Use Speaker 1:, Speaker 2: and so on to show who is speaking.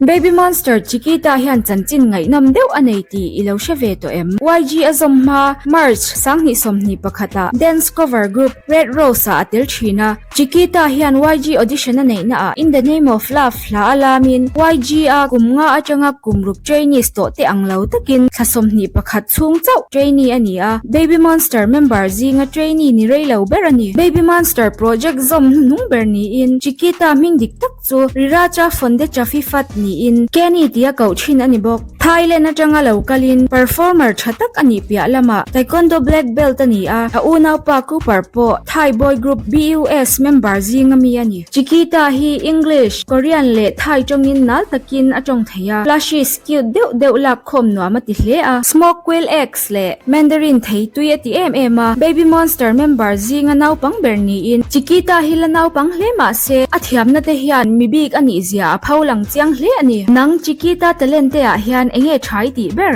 Speaker 1: Baby Monster Chiquita hian chanchin ngaihnawm deuh a nei tih i lo hre ve tawh em? YG a zawm hma March 2021 ah dance cover group Red Rose ah a tel thin a. Chiquita hian YG audition a neihna ah In the Name of Love hla a lamin YG a kum nga atanga kum ruk trainees tawh te ang lo takin thla 21 chhung chauh trainee a ni a. Baby Monster member zinga trainee ni rei lo ber a ni. Baby Monster project zawm hnuhnung ber niin Chiquita hming dik tak chu Riracha Fonde Chafifat niin Kenny tia koh thin a ni bawk. Thailand atanga lo kalin performer tha tak a nih piah lamah Taekwondo black belt a ni a, a unaupa Cooper pawh Thai boy group BUS member zinga mi a ni. Chiquita hi English, Korean leh Thai tawngin nal takin a tawng thei a, plushies cute deuh deuh lak khawm nuam a ti hle a, smoke quail eggs leh Mandarin thei tui a ti em em a, Baby Monster member zinga naupang ber niin Chiquita hi la naupang hle mah se a thiamna te hian mi bik a nih zia a pho lang chiang hle a ni. Nang Chiquita talent te ah hian enge tha i tih ber?